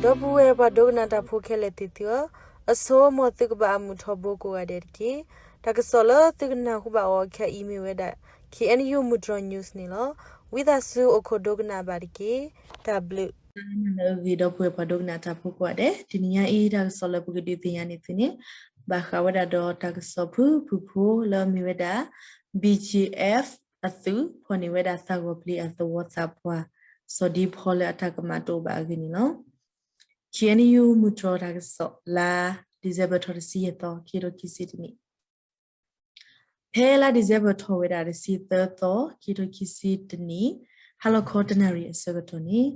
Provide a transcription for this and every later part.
ဒီပုၢ်ဝဲၢ်ပှၤဒိကနၣ်တၢ်ဖိခဲလၢာ်သ့ၣ်သုဧၢ, အဆိ မ်သုကဘၣ်အမုာ်ထီဘိကိးဂၤဒဲးတက့ၢ်. တၢ်ကစီၣ်လၢသုကနၢ်ဟူဘၣ်အီၤခဲအံၤမ့ၢ်ဝဲဒၣ် K N U မုၢ်တြီၤ news န့ၣ်လီၤ. ဝံသးစူၤအိၣ်ခိးဒိကနၣ်ဘၣ်တက့ၢ်. တၢ်ဘျုး လၢအဂ့ၤ ဒီပုၢ်ဝဲၢ်ပှၤဒိကနၣ်တၢ်ဖိကိးဂၤဒဲး, တနံၤညါအံၤ တၢ်ကစီၣ်လၢပကဒုးသ့ၣ်ညါန့ၢ်သုန့ၣ် ဘၣ်ဃးဝဲဒၣ်ဒီးတၢ်ကစီၣ်ဖုၣ်ဖုၣ်ဖိလၢအမ့ၢ်ဝဲဒၣ် B G F အသုး ဖီၣ်န့ၢ်ဝဲဒၣ်သးဂီၤပျံၤအသဝီသးပှၢ် စီၤဒံဖီလၢအတၢ်ကမၣ်တအိၣ်ဘၣ်အဂ့ၢ်န့ၣ်လီၤ. K N U မုၢ်တြီၤတၢ်ကစီၣ် လါ December ထီၣ်တဆံယဲၢ်သီ ခံကထိခံဆံတနံၣ် ဖဲလါ December ထီၣ်ဝဲဒၣ်တဆံသၢသီ ခံကထိခံဆံတနံၣ် ဟါလီၤခီတနၣ်ရံၣ်အဆၢကတီၢ်န့ၣ်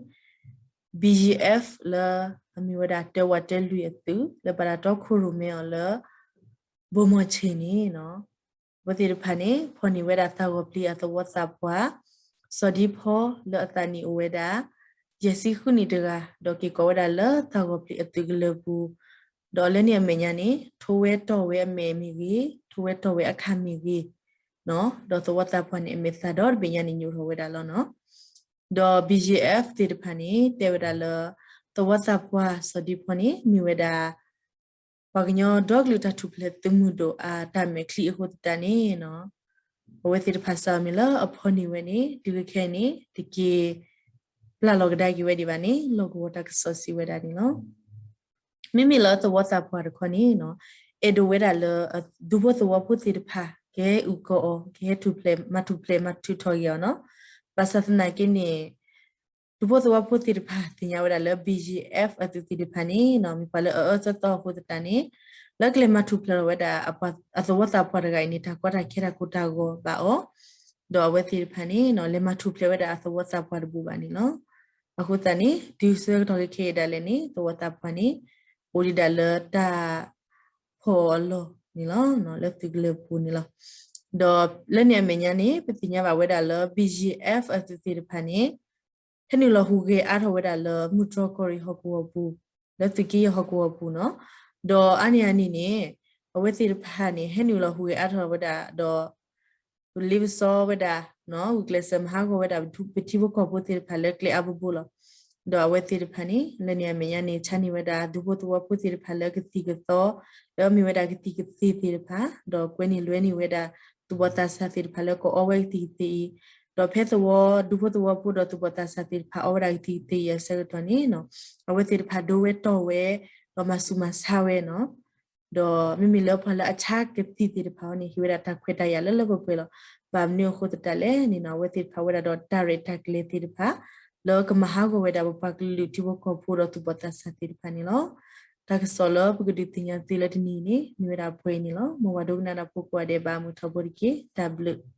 B G F လၢအမ့ၢ်ဝဲဒၣ်တဲဝးတဲလွံၢ်အသုး လၢဘၣ်တၢ်တီခိၣ်ရိၣ်မဲအီၤလၢ ဘိမီၢ်ဆ့ၣ်န့ၣ် အဝဲသ့ၣ်တဖၣ်န့ၣ် ဖီၣ်န့ၢ်ဝဲဒၣ်သးဂီၤပျံၤအသဝီသးပှၢ် စီၤဒံဖီလၢအသးနံၣ်အိၣ်ဝဲဒၣ် ယဲၢ်ဆံဃုနံၣ်တဂၤ ဒီးက့ၤကိးဝဲဒၣ်လၢသးဂီၤပျံၤအသုးကလၢၤပူၤ ဒီးလၢန့ၣ်အမဲာ်ညါန့ၣ် ထိဝဲတီၢ်ဝဲအမဲာ်မ့ၢ်ဂ့ၤ, ထိဝဲတီၢ်ဝဲအခါမ့ၢ်ဂ့ၤ, ဒီးသဝီသးပှၢ်န့ၣ် အမဲာ်သးဒီတဘ့ၣ်ညါန့ၣ်ညိးထီၣ်ဝဲဒၣ်လီၤနီၤ. ဒီး B G F သ့ၣ်တဖၣ်န့ၣ် တဲဝဲဒၣ်လၢ သဝီသးပှၢ်စီၤဒံဖီန့ၣ် မ့ၢ်ဝဲဒၣ် ပှၤကညီဒီကလုာ်တၢ်ထူၣ်ဖျဲးသုးမုၢ်ဒိၣ်အတၢ်မဲာ်ချံအဃိသတးန့ၣ် အဝဲသ့ၣ်တဖၣ်စးမ့ၢ်လၢအဖီၣ်န့ၢ်ဝဲန့ၣ် တုၤခဲအံၤန့ၣ် တက့ၤပျၢ်လီၤကဒါက့ၤဝဲဒံးဘၣ်န့ၣ် လီၢ်ကဝီၤတၢ်ကစီၣ်စံးဝဲဒၣ်န့ၣ်လီၤ. မ့မ့ၢ်လၢသဝီသးပှၢ်တခီန့ၣ် အဲၣ်ဒိးဝဲဒၣ်လၢ ဒူဖိသဝီဖိသ့ၣ်တဖၣ် ကဟဲအုၣ်ကီၤအီၤ ကဟဲထူၣ်ဖျဲး မၤထူၣ်ဖျဲးမၤထူၣ်ထီၣ်က့ၤအီၤနီၤ. ဘၣ်ဆၣ်သနာ်က့န့ၣ် ဒူဖိသဝီဖိသ့ၣ်တဖၣ်သ့ၣ်ညါဝဲဒၣ်လၢ B G F အသုးသ့ၣ်တဖၣ်န့ၣ် မ့ၢ်ပှၤလၢအအၢသီသီအဃိသတးန့ၣ် လၢကလဲၤမၤထူၣ်ဖျဲးထီၣ်ဝဲဒၣ် အသဝီသးပှၢ်တဂၤအံၤန့ၣ် တၢ်ကီတၢ်ခဲတၢ်ကိၢ်တၢ်ဂီၤဘၣ်အီၤ, ဒီးအဝဲသ့ၣ်တဖၣ်န့ၣ် လဲၤမၤထူၣ်ဖျဲးဝဲဒၣ်အသဝီသးပှၢ်တဘူၣ်ဘၣ်န့ၣ်လီၤ. အဃိသတးန့ၣ် တုၤဆၢကတီၢ်ခဲအံၤဒၣ်လဲာ်န့ၣ် သဝီသးပှၢ်န့ၣ် အိၣ်ဒံးဒၣ်လၢတၢ်ဖီၣ်အလီၢ်န့ၣ်လီၤ. လၢသုးကလၢၤပူၤန့ၣ်လီၤ. ဒီးလၢန့ၣ်အမဲာ်ညါန့ၣ် ပသ့ၣ်ညါဘၣ်ဝဲဒၣ်လၢ B G F အသုးသ့ၣ်တဖၣ်န့ၣ် ဟဲနုာ်လီၤဟူးဂဲၤအါထီၣ်ဝဲဒၣ်လၢ မုၢ်တြီၤကီၢ်ရ့ၣ်ဟီၣ်ကဝီၤပူၤ, လၢသုးက့ယဲၢ်ဟီၣ်ကဝီၤပူၤနီၤ. ဒီးအါန့ၢ်အန့ၣ်န့ၣ် အဝဲသ့ၣ်တဖၣ်န့ၣ် ဟဲနုာ်လီၤဟူးဂဲၤအါထီၣ်ဝဲဒၣ်ဒီး ပလ့ပစီဝဲဒၣ် ဂုာ်ကျဲးစၢးမၤဟးဂီၤဝဲဒၣ် ပထံဖိကီၢ်ဖိသ့ၣ်တဖၣ်လၢကျဲအါဘိဘိလီၤ. ဒီးအဝဲသ့ၣ်တဖၣ်န့ၣ် လၢန့ၣ်အမဲာ်ညါန့ၣ် ဆါန့ၢ်ဝဲဒၣ် ဒူဖိသဝီဖိသ့ၣ်တဖၣ်လၢကသံၣ်ကသီ လၢအမ့ၢ်ဝဲဒၣ်ကသံၣ်ကသ့ၣ်သ့ၣ်တဖၣ် ဒီးကွဲန့ၢ်လွဲန့ၢ်ဝဲဒၣ် သူၣ်ဘီၣ်သးစၢ်သ့ၣ်တဖၣ်လၢကအီဝဲကသံၣ်ကသ့ၣ်အံၤ, ဒီးဖဲသဝီ ဒူဖိသဝီဖိဒီးသူၣ်ဘီၣ်သးစၢ်သ့ၣ်တဖၣ်အီဝဲဒၣ်ကသံၣ်ကသ့ၣ်အံၤအဆၢကတီၢ်န့ၣ် အဝဲသ့ၣ်တဖၣ်ဒိဝဲတီၢ်ဝဲ ဒီးမၤဆူၣ်မၤဆါဝဲနီၤ. ဒီးမ့မ့ၢ်လၢပှၤလၢအဆါကသံၣ်သ့ၣ်တဖၣ်အံၤန့ၣ် ဟ့ၣ်ဝဲဒၣ်တၢ်ခွဲးတၢ်ယာ်လၢလၢပှဲၤပှဲၤလီၤ. ဘၣ်မနုၤအဃိသတးလဲၣ်န့ၣ်နီၤ အဝဲသ့ၣ်တဖၣ်ဝဲဒၣ်ဒီးတၢ်ရဲၣ်တၢ်ကျဲၤသ့ၣ်တဖၣ် လၢကမၤဟးဂီၤဝဲဒၣ်ပပှၤကလုာ်ထံဖိကီၢ်ဖိဒီးသူၣ်ဘီၣ်သးစၢ်သ့ၣ်တဖၣ်န့ၣ်လီၤ. တၢ်ကစီၣ်လၢပကဒုးသ့ၣ်ညါသုလၢတနံၤအံၤန့ၣ် မ့ၢ်ဝဲဒၣ်ပှဲၤအံၤန့ၣ်လီၤ. မ်ပှၤဒိကနၣ်တၢ်ဖိကိးဂၤဒဲးဘၣ်မုာ်ထီဘိတက့ၢ်. တၢ်ဘျုး